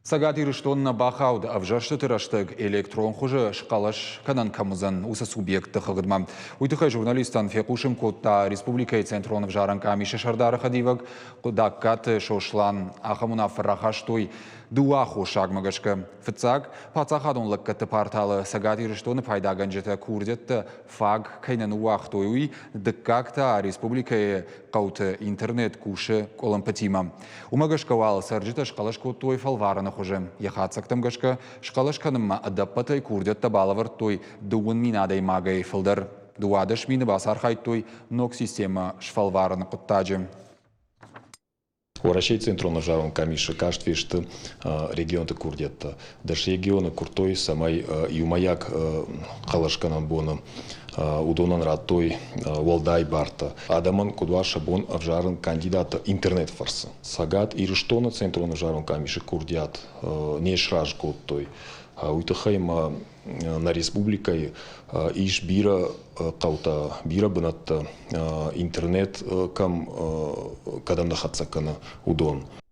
Цӕгат Ирыстон нӕ бахауд, ӕвзӕрстыты рӕстӕг электрон хуызы схъӕлӕс кӕнӕн кӕм уыдзӕн, уыцы субъектты хыгъдмӕ. Уый тыххӕй журналисттӕн фехъусын кодта республикӕйы Центрон ӕвзарӕн къамисы сӕрдары хӕдивӕг Хъуыдаккаты Сослан. Ахӕм уынаффӕ рахастой дыууӕ аххосагмӕ гӕсгӕ. Фыццаг, паддзахадон лӕггӕдты порталы Цӕгат Ирыстоны пайдагӕнджытӕ курдиӕттӕ фаг кӕй нӕ ныууагътой, уый. Дыккаг та, республикӕйы хъӕуты интернет кусы къуылымпытимӕ. Уымӕ гӕсгӕ уал цӕрджытӕ схъӕлӕс кодтой фӕлварӕны хуызы. Йӕ хатдзӕгтӕм гӕсгӕ схъӕлӕс кӕнынмӕ ӕдӕппӕтӕй курдиӕттӕ балӕвӕрдтой 10 000 адӕймагӕй фылдӕр. 12 000 бацархайдтой ног системӕ сфӕлварыны хъуыддаджы. Уӕрӕсейы Центрон ӕвзарон къамисы каст фесты регионты курдиӕттӕ. 10 регионы куырдтой, цӕмӕй иумӕйаг хъӕлӕсгӕнӕн боны уыдонӕн радтой уӕлдай бартӕ. Адӕмӕн куыд уа сӕ бон ӕвзарын кандидаты интернет фӕрцы. Цӕгат Ирыстоны Центрон ӕвзарон къамисы курдиат не сразы кодтой. Уый тыххӕй ма нӕ республикӕйы ис бирӕ хъӕутӕ, бирӕ бынӕттӕ, интернет кӕм кӕдӕм нӕ хӕццӕ кӕны, уыдон.